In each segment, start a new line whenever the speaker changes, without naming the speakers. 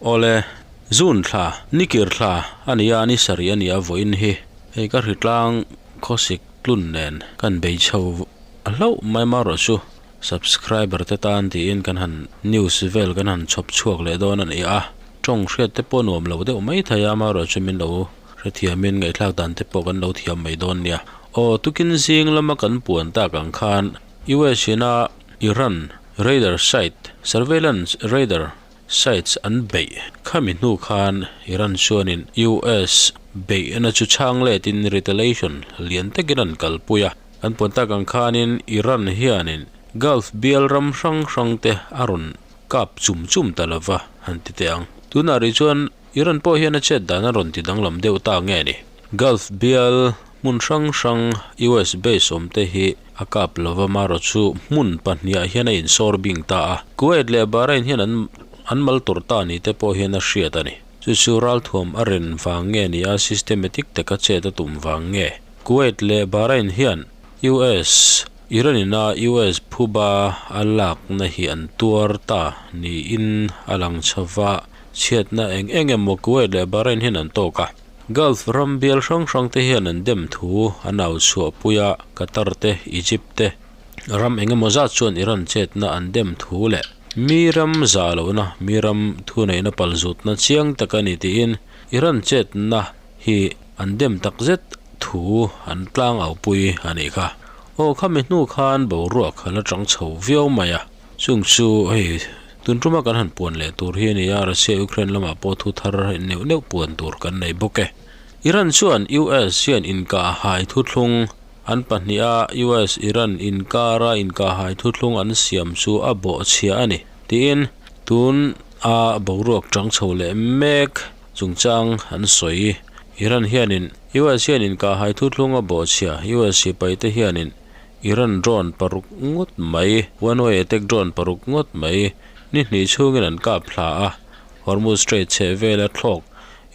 Awle, June thla, nikir thla a ni a, ni sarih a ni a vawiin hi. Hei ka hritlang khawsik tlun nen kan bei chho hlauh mai marawh chu subscriber te tan tiin kan han news vel kan han chhawp chhuak leh dawn a ni a, tawng hriat te pawh nuam lo deuh mai thei a marawh chu min lo hrethiamin ngaihthlak dan te pawh kan lo thiam mai dawn nia. Aw, tukin zing lama kan puan tak ang khan US ina Iran radar site, surveillance radar sites an beih khami hnu khan Iran chuanin US beihna chu chhang letin retaliation lian takin an kalpui a. Kan puan tak ang khanin Iran hianin Gulf bial ram hrang hrang te a rawn kap chum chum ta lova han ti teh ang. Tunah rih chuan Iran pawh hian a chet dan a rawn ti danglam deuh ta nge ni? Gulf bial hmun hrang hrang US base awm te hi a kap lova marawh chu hmun pahniah hian a insawr bing ta a. Kuwait leh Bahrain hian an an mal tur ta ni te pawh hian a hriat a ni. Chu chu ralthuam a ren vang nge ni a systematic taka chet a tum vang nge? Kuwait leh Bahrain hian US Iran ina US phuba a lakna hi an tuar ta niin a lang chho va. Chhiatna eng eng emaw Kuwait leh Bahrain hian an tawk a. Gulf ram bial hrang hrang te hian an dem thu an au chhuahpui a, Qatar te, Egypt te ram eng emaw zat chuan Iran chetna an dem thu leh mi ram zah lohna, mi ram thuneihna palzutna chiang tak a ni tiin Iran chetna hi an dem tak zet thu an tlang aupui a nih kha. Aw khami hnu khan boruak a la chang chho viau mai a. Chung chu hei tun tuma kan han puan leh tur hi a ni a, Russia Ukraine lamah pawh thu thar neuh neuh puan tur kan nei bawk e. Iran chuan US hian inkahhai thuthlung an pahnih a, US Iran inkara inkahhai thuthlung an siam chu a bawhchhia a ni tiin tun a boruak chang chho leh mek chungchang an sawi. Iran hianin US hian inkahhai thuthlung a bawhchhia, US sipaite hianin Iran drone paruk ngawt mai, one way attack drone paruk ngawt mai, ni hnih chhungin an kap thla a, Hormuz Strait chheh vela thlawk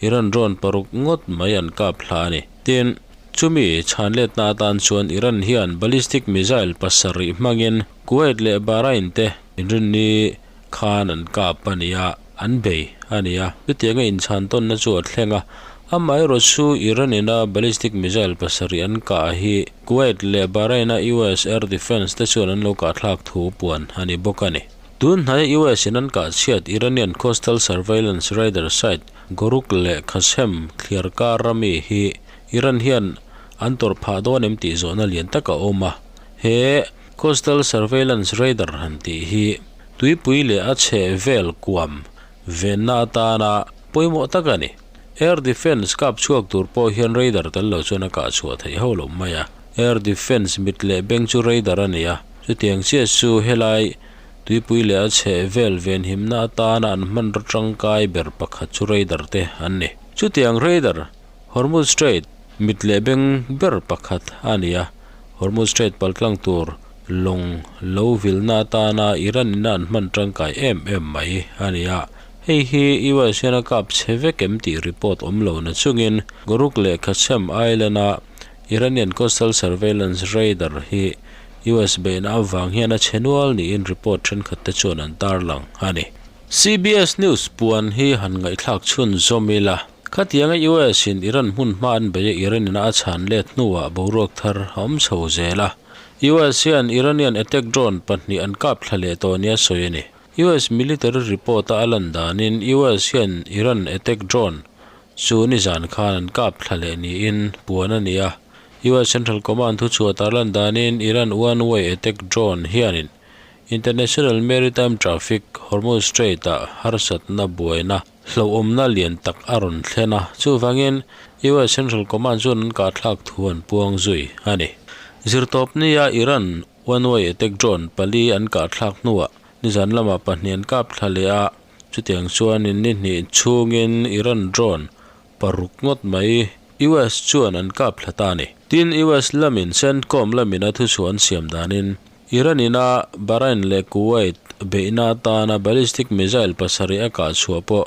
Iran drone paruk ngawt mai an kap thla a ni. Tin, chumi chhanletna atan chuan Iran hian ballistic missile pasarih hmangin Kuwait leh Bahrain te inrinni khan an kap a ni a, an bei a ni a. Chutianga inchhantawnna chu a thleng a, amaherawh chu Iran ina ballistic missile pasarih an kah hi Kuwait leh Bahrain-a US Air Defence te chuan an lo kahthlak thu puan a ni bawk a ni. Tun hnaia US in an kah chhiat Iranian Coastal Surveillance Radar site Goruk leh Qasem thliar kar rami hi Iran hian an tawrh phah dawn em tih zawhna lian tak a awm a. He Coastal Surveillance Radar han tih hi tuipui leh a chheh vel kuam venna atana pawimawh tak a ni. Air Defence kap chhuak tur pawh hian radar tel lo chuan a kah chhuah theih ho lo mai a. Air Defence mit leh beng chu radar a ni a, chutiang chiah chu helai tuipui leh a chheh vel venhimna atana an hmanraw tangkai ber pakhat chu radar te an ni. Chutiang radar Hormuz Strait mit leh beng ber pakhat a ni a, Hormuz Strait paltlang tur lawng lo vilna atana Iran ina an hman tangkai em em mai a ni a. Hei hi US hian a kap chhe vek em tih report awm lo na chungin Goruk leh Qasem Island-a Iranian Coastal Surveillance Radar hi US beihna avang hian a chhe nual niin report thenkhat te chuan an tarlang a ni. CBS News puan hi han ngaihthlak chhunzawm ila, khatianga US in Iran hmun hma an beih a Iran ina a chhan let hnuah boruak thar a awm chho zel a. US hian Iranian attack drone pahnih an kap thla leh tawh nia sawi a ni. US military report a a lan danin US hian Iran attack drone chu nizan khan an kap thla leh niin puan a ni a. US Central Command thuchhuah tar lan danin Iran one way attack drone hianin International Maritime Traffic Hormuz Strait-ah harsatna buaina hlauhawmna lian tak a rawn thlen a, chuvangin US Central Command chuan an kahthlak thu an puang zui a ni. Zirtawpnia Iran one way attack drone pali an kahthlak hnuah nizan lamah pahnih an kap thla leh a, chutiang chuanin ni hnih chhungin Iran drone paruk ngawt mai US chuan an kap thla ta a ni. Tin, US lamin CENTCOM lamin a thuchhuah an siam danin Iran ina Bahrain leh Kuwait beihna atana ballistic missile pasarih a kah chhuah pawh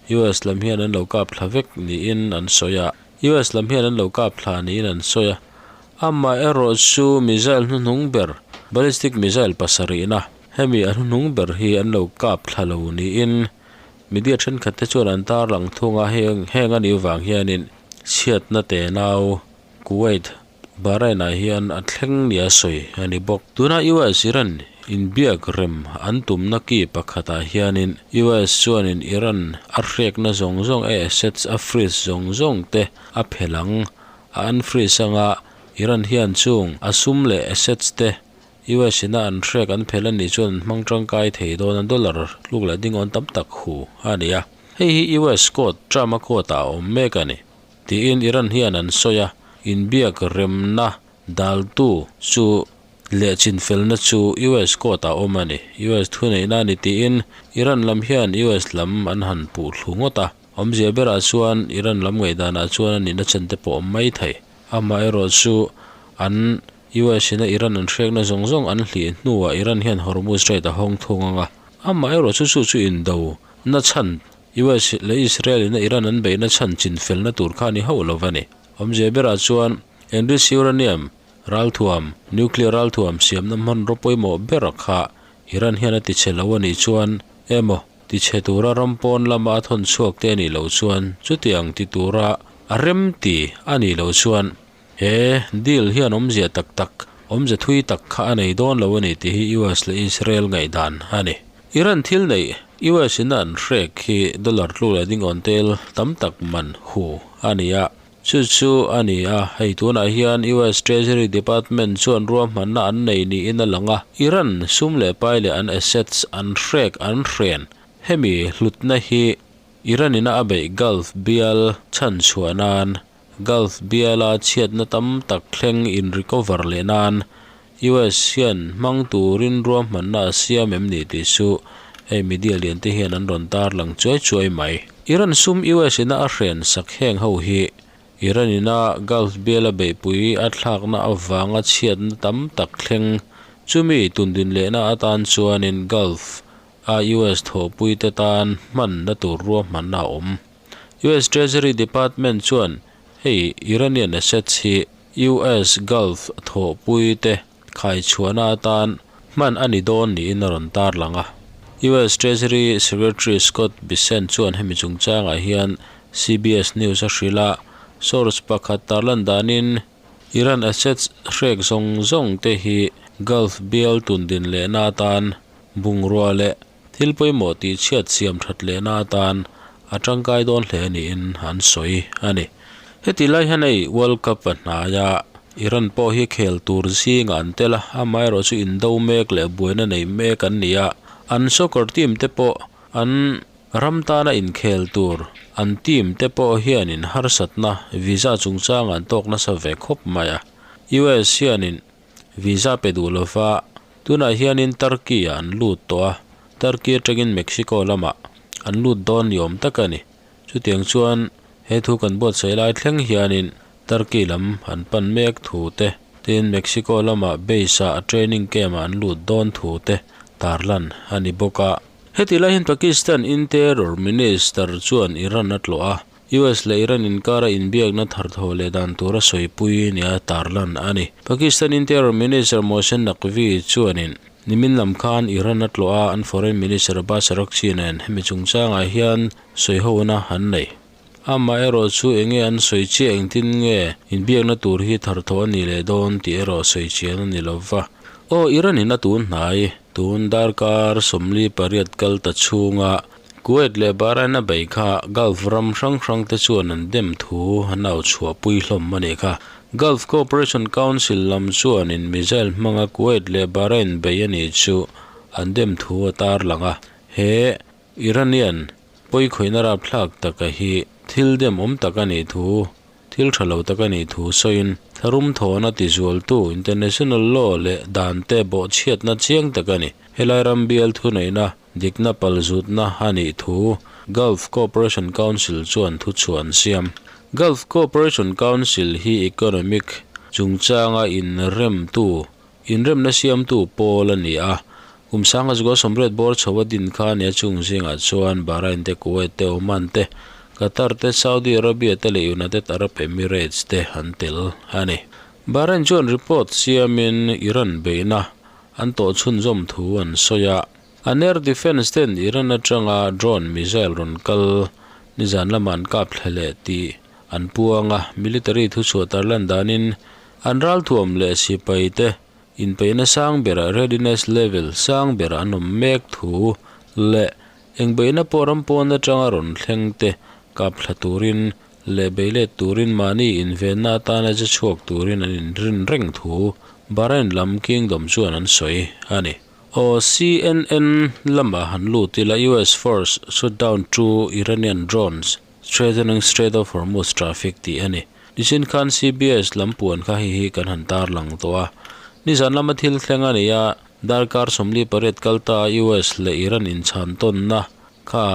US lam hian an lo kap thla vek niin an sawi a. US lam hian an lo kap thla niin an sawi a. Amaherawh chu missile hnuhnung ber, ballistic missile pasarihna, hemi a hnuhnung ber hi an lo kap thla lo niin. Media thenkhat te chuan an tarlang thung a, heng heng a nih vang hianin chhiatna tenau Kuwait, Bahrain ah hian a thleng nia sawi a ni bawk. Tuna US Iran inbiak rem an tumna ki pakhatah hianin US chuanin Iran a hrekna zawng zawng a assets a freeze zawng zawng te a phelh ang a unfreeze anga Iran hian chung a sum leh assets te US ina an hrek an phelh a nih chuan an hmang tangkai thei dawn a dollar tluk leh dingawn tam tak hu a ni a. Hei hi US court Trump a court ah a awm mek a ni. Tiin Iran hian an sawi a, inbiak remna daltu chu leh chinfelna chu US court ah awm a ni. US thuneihna a ni tiin Iran lam hian US lam an han puh thlu ngawt a. Awmzia berah chuan Iran lam ngaihdanah chuan a nihna chen te pawh awm mai thei. Amaherawh chu an US ina Iran an hrekna zawng zawng an hlih hnuah Iran hian Hormuz Strait a hawng thung ang a. Amaherawh chu chu chu indo na chhan US leh Israel ina Iran an beihna chhan chinfelna tur kha a ni hauh lo va ni. Awmzia berah chuan enriched uranium ralthuam, nuclear ralthuam siamna hmanraw pawimawh ber kha Iran hian a tichhe lo a nih chuan emaw tichhe tura ram pawn lama a thawn chhuak te a nih loh chuan chutiang ti tura a rem ti a nih loh chuan he deal hian awmzia tak tak, awmze thui tak kha a nei dawn lo a ni tih hi US leh Israel ngaihdan a ni. Iran thil neih US in a an hrek hi dollar tluk leh dingawn tel tam tak man hu a ni a. Chu chu a ni a, hei tunah hian US Treasury Department chuan ruahmanna an nei niin a lang a, Iran sum leh pai leh an assets an hrek an hren. Hemi hlutna hi Iran ina a beih Gulf bial chhan chhuah nan, Gulf biala chhiatna tam tak thleng in recover leh nan US hian hmang turin ruahmanna a siam em ni tih chu hei media lian te hian an rawn tarlang chuai chuai mai. Iran sum US ina a hren sak heng ho hi Iran ina Gulf biala beihpui a thlakna avanga chhiatna tam tak thleng chumi tundin lehna atan chuanin Gulf a US thawhpui te tan hmanna tur ruahmanna a awm. US Treasury Department chuan hei Iranian assets hi US Gulf thawhpui te khaichhuahna atan hman a ni dawn niin a rawn tarlang a. US Treasury Secretary Scott Bessent chuan hemi chungchangah hian CBS News a hrilh a, source pakhat tarlan danin Iran assets hrek zawng zawng te hi Gulf bial tundin lehna atan bungrua leh Thil pawimawh tih chhiat siam that lehna atan a tangkai dawn hle niin an sawi a ni. Heti lai hian hei World Cup a hnai a, Iran pawh hi khel tur zingah an tel a, amaherawh chu indo mek leh buaina nei mek an ni a, an soccer team te pawh an ram tana inkhel tur an team te pawh hianin harsatna visa chungchangah an tawk nasa ve khawp mai a. US hianin Visa pe duh lova, tunah hianin Turkey-ah an lut tawh a, Turkey atangin Mexico lamah an lut dawn ni awm tak a ni. Chutiang chuan he thu kan buatsaih lai thleng hianin Turkey lam an pan mek thu te, tin Mexico lamah base-ah a training camp-ah an lut dawn thu te tarlan a ni bawk a. Heti lai hian Pakistan Interior Minister chuan Iran a tlawh a, US leh Iran inkara inbiakna thar thaw leh dan tura sawipui nia tarlan a ni. Pakistan Interior Minister Mohsin Naqvi chuanin nimin lam khan Iran a tlawh a, an Foreign Minister Abbas Araghchi nen hemi chungchangah hian sawihona an nei. Amaherawh chu enge an sawi chiah engtin nge inbiakna tur hi thar thaw a nih leh dawn tih erawh sawi chian a ni lo va. Aw Iran in a tun hnai, tun darkar 48 kal ta chhunga Kuwait leh Bahrain a bei kha Gulf ram hrang hrang te chuan an dem thu an au chhuahpui hlawm a nih kha. Gulf Cooperation Council lam chuanin missile hmanga Kuwait leh Bahrain bei a nih chu an dem thu a tarlang a. He Iranian pawikhawihna rapthlak taka hi thil dem awm tak a nih thu Thil tha lo tak a nih thu sawiin, tharum thawhna tizualtu international law leh dan te bawhchhiatna chiang tak a ni. Helai ram bial thuneihna dikna palzutna a nih thu Gulf Cooperation Council chuan thuchhuah an siam. Gulf Cooperation Council hi economic chungchanga inremtu, inremna siamtu pawl a ni a. Kum sanga zukua sawmriat bawr chho a din kha a nia chung zingah chuan Bahrain te, Kuwait te, Oman te, Qatar te, Saudi Arabia te leh United Arab Emirates te an tel a ni. Bahrain chuan report siamin Iran beihna an tawh chhunzawm thu an sawi a. An air defence ten Iran atanga drone missile rawn kal nizan lamah an kap thle leh tih an puang a, military thuchhuah tarlan danin an ralthuam leh sipai te inpeihna sang berah readiness level sang berah an awm mek thu leh engbeihna pawh ram pawn atanga rawn thleng te kap thla turin leh beilet turin mahni invenna atana che chhuak turin an inrin reng thu Bahrain lam Kingdom chuan an sawi a ni. Aw CNN lamah han lut ila US force shoot down two Iranian drones threatening Strait of Hormuz traffic tih a ni. Nichin khan CBS lam puan kha hei hi kan han tarlang tawh a. Nizan lama thil thleng a ni a, darkar 48 kal ta US leh Iran inchhan tawnna kha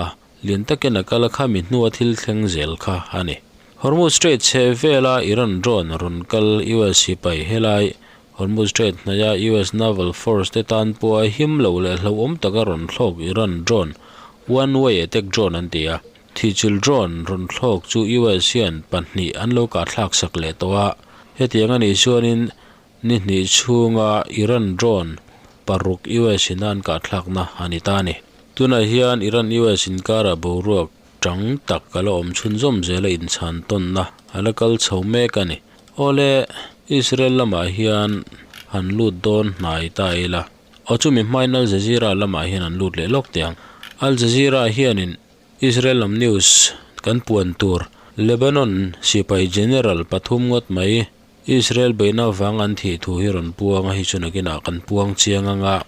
lian takin a kal a, khami hnua thil thleng zel kha a ni. Hormuz Strait chhe vela Iran drone rawn kal US sipai helai Hormuz Strait hnaia US Naval Force te tan pawha him lo leh hlauhawm taka rawn thlawk Iran drone one way attack drone an ti a. Thihchilh drone rawn thlawk chu US hian pahnih an lo kahthlak sak leh tawh a, hetiang a nih chuanin ni hnih chhunga Iran drone paruk US in a an kahthlakna a ni ta a ni. Tunah hian Iran-US inkarah boruak tang tak a la awm chhunzawm zel a inchhan tawnna a la kal chho mek a ni. Awle, Israel lamah hian han lut dawn hnai ta ila. Aw chumi hmain Al Jazeera lamah hian an lut leh lawk teh ang. Al Jazeera hianin Israel lam news kan puan tur Lebanon sipai general pathum ngawt mai Israel beihna avang an thih thu hi rawn puang a, hei chu nakinah kan puang chiang ang a.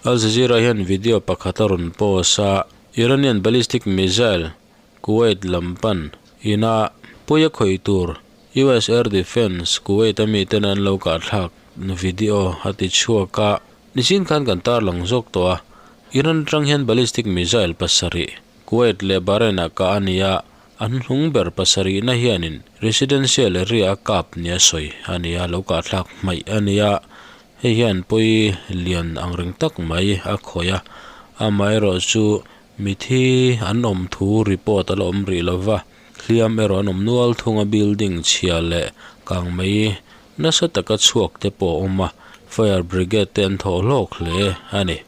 Al Jazeera hian video pakhat a rawn post a, Iranian ballistic missile Kuwait lam pan ina puia khawih tur US Air Defence Kuwait a miten an lo kahthlak video a ti chhuak a, nichin khan kan tarlang zawk tawh a, Iran atang hian ballistic missile pasarih Kuwait leh Bahrain ah kah a ni a, a hnuhnung ber pasarihna hianin residential area a kap nia sawi a ni a, lo kahthlak hmaih a ni a, hei hian pawi lian angreng tak mai a khawih a, amaherawh chu Mithi an awm thu report a la awm rih lo va, hliam erawh an awm nual thung a, building chhia leh kang mai nasa taka chhuak te pawh a awm a, fire brigade te an thawh hlawk hle a ni.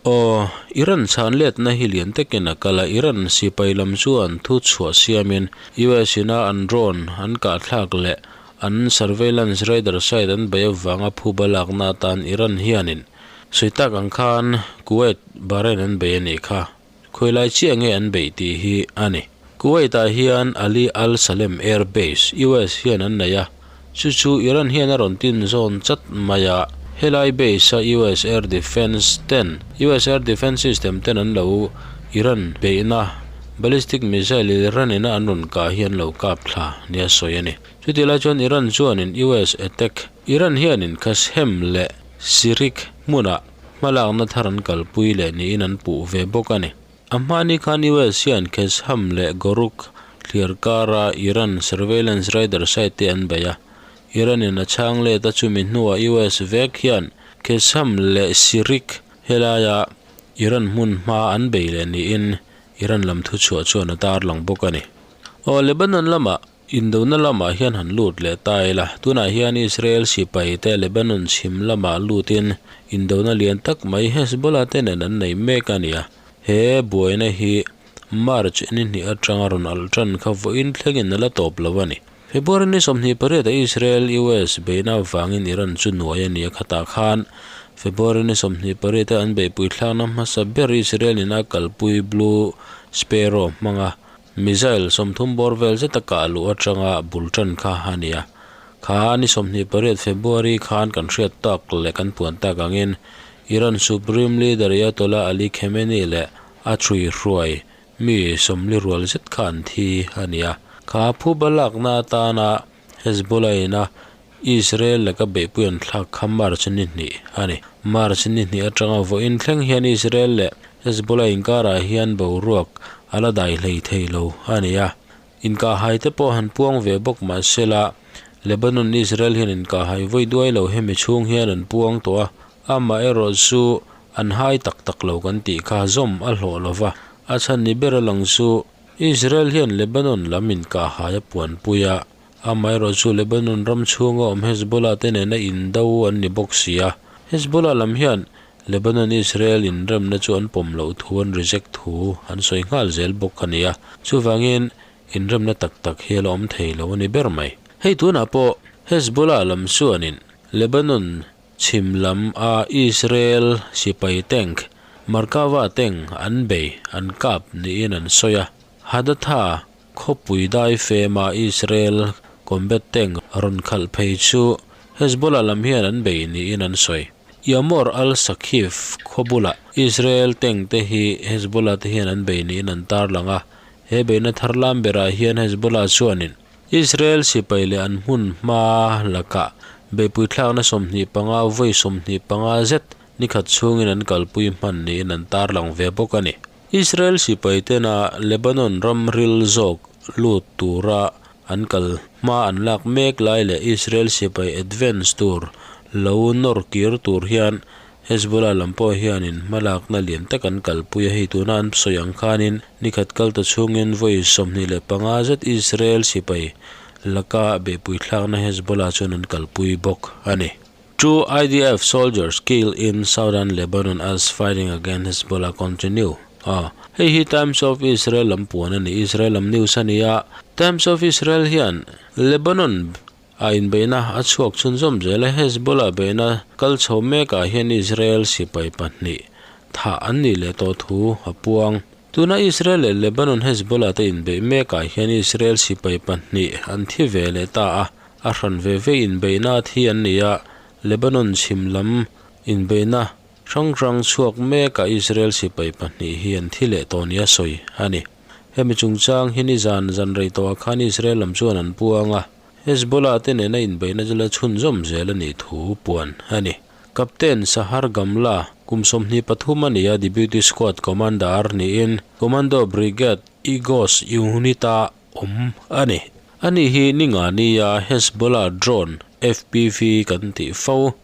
Aw, Iran chhan letna hi lian takin a kal a, Iran sipai lam chuan thu chhuah siamin US ina an drone an kahthlak leh an surveillance radar site an beih avanga phuba lakna atan Iran hianin Sawi tak ang khan Kuwait, Bahrain an bei a nih kha. Khawilai chiah nge an beih tih hi a ni. Kuwait-ah hian Ali Al Salem Air Base, US hian an nei a, chu chu Iran hian a rawn tin zawn chat mai a. Helai base-a US Air Defence ten, US Air Defence System ten an lo Iran beihna ballistic missile Iran ina an rawn kah hi an lo kap thla nia sawi a ni. Chutih lai chuan Iran chuanin US attack Iran hianin Qasem leh Sirik hmunah hmalakna thar an kalpui leh niin an puh ve bawk a ni. A hmani khan US hian Qasem leh Goruk thliar kara Iran surveillance radar site te an bei a. Iran-in a chhang let a chumi hnuah US vek hian Qasem leh Sirik helaia Iran hmun hma an bei leh niin Iran lam thuchhuah chuan a tarlang bawk a ni. Aw Lebanon lamah Indona lamah hian han lut leh ta ila, tunah hian Israel sipai te Lebanon chhim lamah lutin indona lian tak mai Hezbollah te nen an nei mek a ni a. He buaina hi March ni hnih atanga rawn alh tan kha vawiin thlengin a la tawp lo a ni. February ni 28 a Israel-US beihna avangin Iran chu nuai a ni a, khatah khan February ni 28 a an beihpui thlakna hmasa ber Israel in a kalpui Blue Sparrow hmanga Missile 30 bawr vel zeta kah luh atanga bul tan kha a ni a. Kha ni 28 February khan kan hriat tak leh kan puan tak angin Iran Supreme Leader Ayatollah Ali Khamenei leh a thui hruai mi sawmli rual zet kha an thi a ni a. Kha phuba lakna atana Hezbollah ina Israel laka beihpui an thlak kha March ni hnih a ni. March ni hnih atanga vawiin thleng hian Israel leh Hezbollah inkarah hian boruak a la dai hlei thei lo a ni a. Inkahhai te pawh han puang ve bawk mah sela, Lebanon Israel hian inkahhai vawi duai lo hemi chhung hian an puang tawh a, amaherawh chu an hai tak tak lo kan tih kha zawm a hlawh lo va, a chhan ni ber a lang chu Israel hian Lebanon lam inkahhai a puanpui a. Amaherawh chu Lebanon ram chhunga awm Hezbollah te nena indo an ni bawk si a. Hezbollah lam hian Lebanon Israel inremna chu an pawm loh thu an reject thu an sawi nghal zel bawk a ni a, chuvangin inremna tak tak hi a la awm thei lo a ni ber mai. Hei tunah pawh Hezbollah lam chuanin Lebanon chhim lam a Israel sipai tank Merkava tank an bei an kap niin an sawi a, Hadatha Khawpui daifema Israel combat tank rawn khalh phei chu Hezbollah lam hian an bei niin an sawi. Yamor al-Sakhif khaw bulah Israel tank te hi Hezbollah te hian an bei niin an tarlang a, he beihna thar lam berah hian Hezbollah chuanin Israel sipai leh an hmun hma lakah beihpui thlakna 25 vawi 25 zet nikhat chhungin an kalpui hman niin an tarlang ve bawk a ni. Israel sipai tena Lebanon ram ril zawk lut tura an kal hma an lak mek lai leh Israel sipai advance tur lo nawr kir tur hian Hezbollah lam pawh hianin hmalakna lian tak an kalpui a, hei tuna an sawi ang khanin nikhat kal ta chhungin vawi 25 zet Israel sipai laka beihpui thlakna Hezbollah chuan an kalpui bawk a ni. Two IDF soldiers killed in southern Lebanon as fighting against Hezbollah continue. A, hei hi Times of Israel lam puan a ni, Israel lam news a ni a. Times of Israel hian Lebanon a inbeihna a chhuak chhunzawm zel a, Hezbollah beihna kal chho mekah hian Israel sipai pahnih thah an nih leh tawh thu a puang. Tuna Israel leh Lebanon Hezbollah te inbeih mekah hian Israel sipai pahnih an thi ve leh ta a. A hran ve ve inbeihna thi an ni a, Lebanon chhim lam inbeihna hrang hrang chhuak mekah Israel sipai pahnih hi an thi leh tawh nia sawi a ni. Hemi chungchang hi nizan zan rei tawhah khan Israel lam chuan an puang a, Hezbollah te nena inbeihna chu la chhunzawm zel a nih thu puan a ni. Captain Sahar Gamla, kum 23 a ni a, Deputy Squad Commander niin Commando Brigade Egoz Unit-a awm a ni. Ani hi ninga nia Hezbollah drone FPV kan tih fo.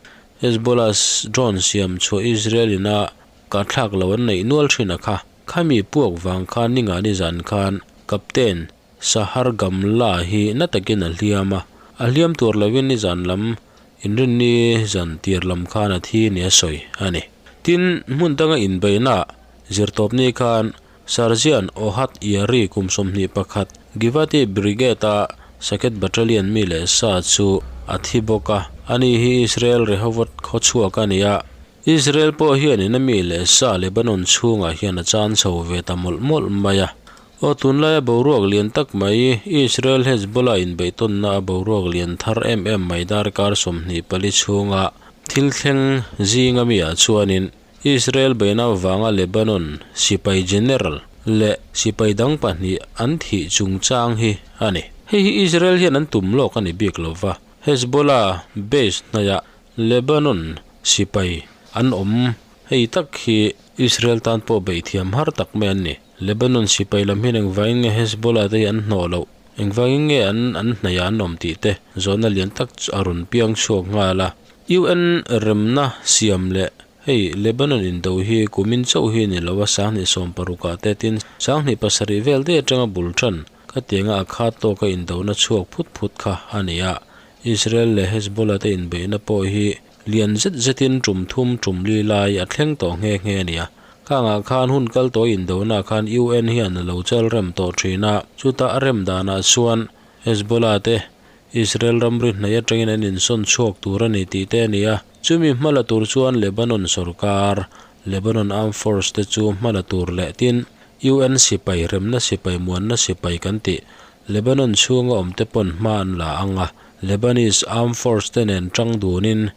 Hezbollah drone siam chhuah Israel in a kahthlak lo an neih nual thin a kha. Khami puak vang khan ninga ni zan khan Captain Sahar Gamla hi na takin a hliam a. A hliam tur lovin ni zan lam inrinni zan tir lam khan a thi nia sawi a ni. Tin, hmun danga inbeihna zirtawpni khan Sergeant Ohad Yari kum 21, Givati Brigade-a Saket Battalion mi leh sa chu a thi bawk a, ani hi Israel Rehovot khaw chhuak a ni a. Israel pawh hianin a mi leh sa Lebanon chhungah hian a chan chho ve ta mawlh mawlh mai a. Aw tunlaia boruak lian tak mai, Israel Hezbollah inbeihtawnna a boruak lian thar em em mai darkar 24 chhunga thil thleng zinga miah chuanin Israel beihna vanga Lebanon sipai general leh sipai dang pahnih an thih chungchang hi a ni. Hei hi Israel hian an tum lawk a ni bik lo va, Hezbollah base hnaiah Lebanon sipai an awm hei tak hi Israel tan pawh beih thiam har tak mai an ni. Lebanon sipai lam hian engvangin nge Hezbollah te hi an hnawh loh, engvangin nge an an hnaiah an awm tih te zawhna lian tak a rawn piang chhuak nghal a. UN remna siam leh hei Lebanon indo hi kumin chauh hi ni lo a, 2016 ah te tin 2007 vel daih atanga bul tan khatianga a khat tawka indona chhuak phut phut kha a ni a. Israel leh Hezbollah te inbeihna pawh hi lian zet zetin tum thum tum li lai a thleng tawh nghe nghe a ni a. Khangah khan hun kal tawh indona khan UN hian a lo chal rem tawh thin a, chutah a rem danah chuan Hezbollah te Israel ramri hnaih atangin an insawn chhuak tur a ni tih te a ni a, chumi hma la tur chuan Lebanon sorkar, Lebanon Armed Force te chu hma la tur leh tin UN sipai, remna sipai, muanna sipai kan tih Lebanon chhunga awm te pawn hma an la ang a, Lebanese Armed Force te nen tang dunin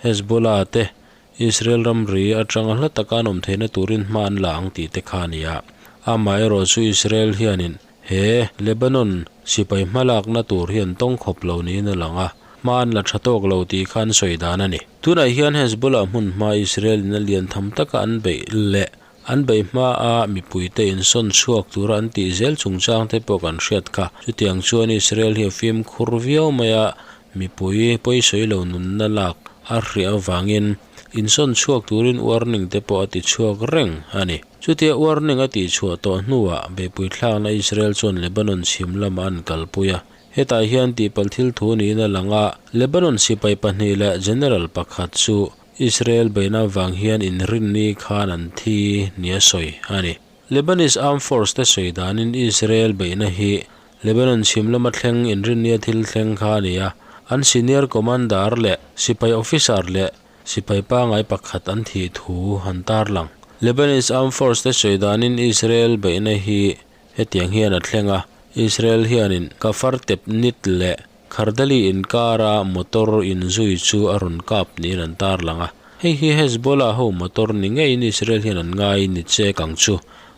Hezbollah te Israel ramri atanga hla taka an awm theihna turin hma an la ang tih te kha a ni a. Amaherawh chu Israel hianin he Lebanon sipai hmalakna tur hi an tawng khawp lo niin a lang a, hma an la tha tawk lo tih kha an sawi dan a ni. Tunah hian Hezbollah hmun hma Israel in a lian tham taka an beih leh an beih hmaa mipuite insawn chhuak tura an tih zel chungchang te pawh kan hriat kha. Chutiang chuan Israel hi a fimkhur viau mai a, Mipui pawisawi lo nunna lak a hriah avangin insawn chhuak turin warning te pawh a ti chhuak reng a ni. Chutia warning a tih chhuah tawh hnuah beihpui thlakna Israel chuan Lebanon chhim lamah an kalpui a. Hetah hian tihpalh thil thu niin a lang a, Lebanon sipai pahnih leh general pakhat chu. Israel beihna vang hian inrinni khan an thi nia sawi a ni. Lebanese Armed Force te sawi danin Israel beihna hi Lebanon chhim lama thleng inrinnia thil thleng kha a ni a, an senior commander leh sipai officer leh sipai pangai pakhat an thih thu an tarlang. Lebanese Armed Force te sawi danin Israel beihna hi hetiang hian a thleng a, Israel hianin Kafar Tebnit leh Khardali inkara motor inzui chu a rawn kap niin an tarlang a. Hei hi Hezbollah ho motor ni ngeiin Israel hian an ngai ni chek ang chu.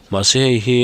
Mahse hei hi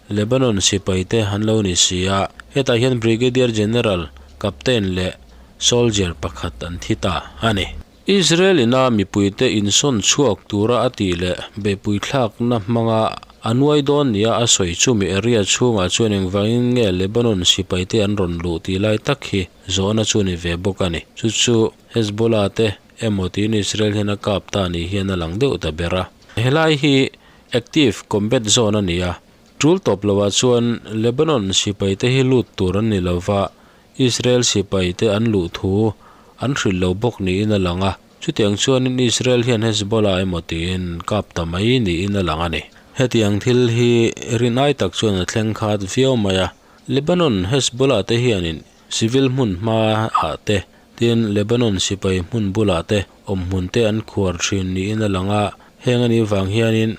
Lebanon sipaite an lo ni si a, hetah hian Brigadier General, Captain leh Soldier pakhat an thi ta a ni. Israel ina mipuite insawn chhuak tura a tih leh beihpui thlakna hmanga a nuai dawn nia a sawi chumi area chhungah chuan engvangin nge Lebanon sipaite an rawn luh tih lai tak hi zawhna chu ni ve bawk a ni. Chu chu Hezbollah te emaw tiin Israel hian a kap ta ni hian a lang deuh ta ber a. Helai hi active combat zone a ni a, tul tawp lovah chuan Lebanon sipaite hi lut tur an ni lova, Israel sipaite an luh thu an hrilh lo bawk niin a lang a, chutiang chuanin Israel hian Hezbollah emaw tiin kap ta mai niin a lang a ni. Hetiang thil hi rinai tak chuan a thleng khat viau mai a, Lebanon Hezbollah te hianin civil hmun hma ah te, tin Lebanon sipai hmun bulah te awmhmun te an khuar thin niin a lang a, heng anih vang hianin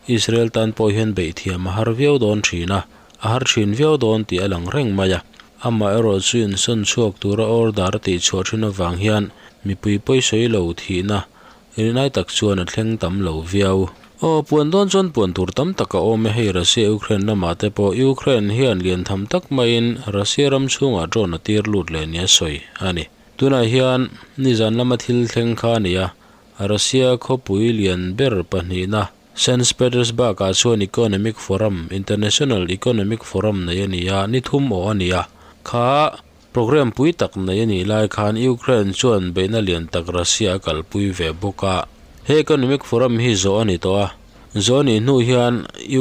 Israel tan pawh hian beih thiam a har viau dawn thin a, a har thin viau dawn tih a lang reng mai a. Amaherawh chu insawn chhuak tura order a tih chhuah thin avang hian mipui pawisawi lo thihna rinai tak chuan a thleng tam lo viau. Aw, puan dawn chuan puan tur tam tak a awm e, hei Russia Ukraine lamah te pawh Ukraine hian lian tham tak maiin Russia ram chhungah drone a tir lut leh nia sawi a ni. Tunah hian nizan lama thil thleng kha a ni a, Russia khawpui lian ber pahnihna Saint Petersburg-ah chuan Economic Forum, International Economic Forum nei a ni a, ni thum aw a ni a. Kha programme pui tak nei a nih lai khan Ukraine chuan beihna lian tak Russia a kalpui ve bawk a. He Economic Forum hi zawh a ni tawh a, zawh a nih hnu hian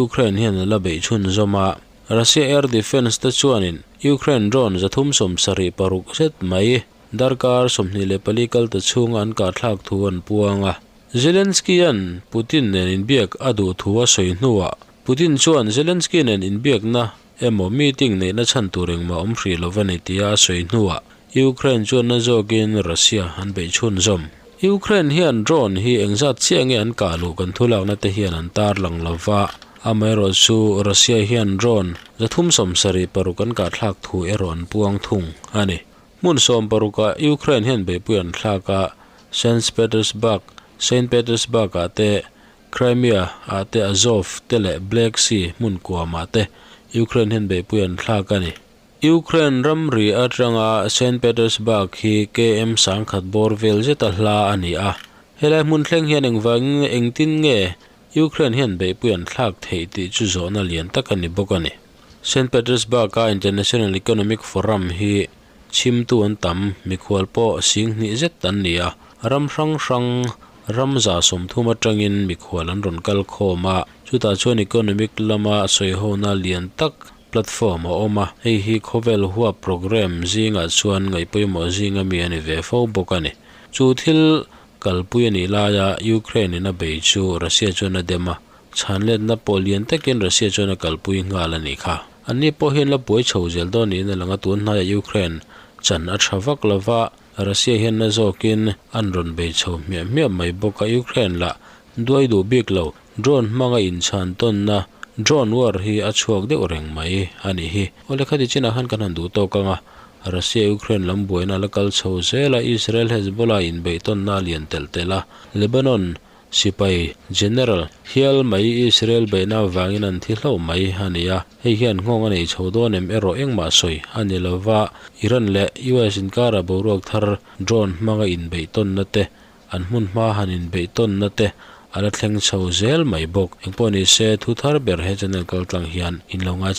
Ukraine hian a la beih chhunzawm a. Russia Air Defence te chuanin Ukraine drone 376 zet mai Darkar 24 kal ta chhunga an kahthlak thu an puang a. Zelensky-a'n Putin nen inbiak a duh thu a sawi hnuah Putin chuan Zelensky nen inbiakna emaw meeting neihna chhan tur engmah awm hrih lo a ni tia a sawi hnuah Ukraine chuan na zawkin Russia an beih chhunzawm. Ukraine hian drone hi engzat chiah nge an kah luh kan thulakna te hian an tarlang lo va, amaherawh chu Russia hian drone 376 an kahthlak thu erawh an puang thung a ni. Hmun 16ah Ukraine hian beihpui an thlak a, Saint Petersburg, Saint Petersburg ah te, Crimea ah te, Azov te leh Black Sea hmun kuam ah te Ukraine hian beihpui an thlak a ni. Ukraine ramri atanga Saint Petersburg hi KM 10,000 bawr vel zeta hla a ni a, helai hmun thleng hian engvangin engtin nge Ukraine hian beihpui an thlak theih tih chu zawhna lian tak a ni bawk a ni. Saint Petersburg-a International Economic Forum hi chhimtu an tam, mikhual pawh sing hnih zet an ni a, ram hrang hrang ram 30 atangin mikhual an rawn kal khawm a, chutah chuan economic lama sawihona lian tak platform a awm a, hei hi khawvel huap programme zingah chuan ngaihpawimawh zinga mi a ni ve fo bawk a ni. Chu thil kalpui a nih laia Ukraine-in a bei chu Russia chuan a dem a, Chhanletna pawh lian takin Russia chuan a kalpui nghal a nih kha. Anni pawh hian la buai chho zel dawn niin a lang a, tun hnaiah Ukraine chan a tha vak lo va, Russia hian na zawkin an rawn bei chho hmiah hmiah mai bawk a, Ukraine lah duai duh bik lo, drone hmanga inchhan tawnna drone war hi a chhuak deuh reng mai a nih hi. Awle khati chinah khan kan han duh tawk ang a, Russia-Ukraine lam buaina a la kal chho zel a, Israel-Hezbollah inbeih tawnna a lian telh telh a, Lebanon Sipai, General, hial mai Israel beihna avangin an thi hlauh mai a ni a, hei hian nghawng a nei chho dawn em erawh engmah sawi a ni lova, Iran leh US inkara boruak thar drone hmanga inbeih tawnna te, an hmun hma han inbeih tawnna te a la thleng chho zel mai bawk. Engpawh ni se, thu thar ber he channel kaltlang hian in lo ngai.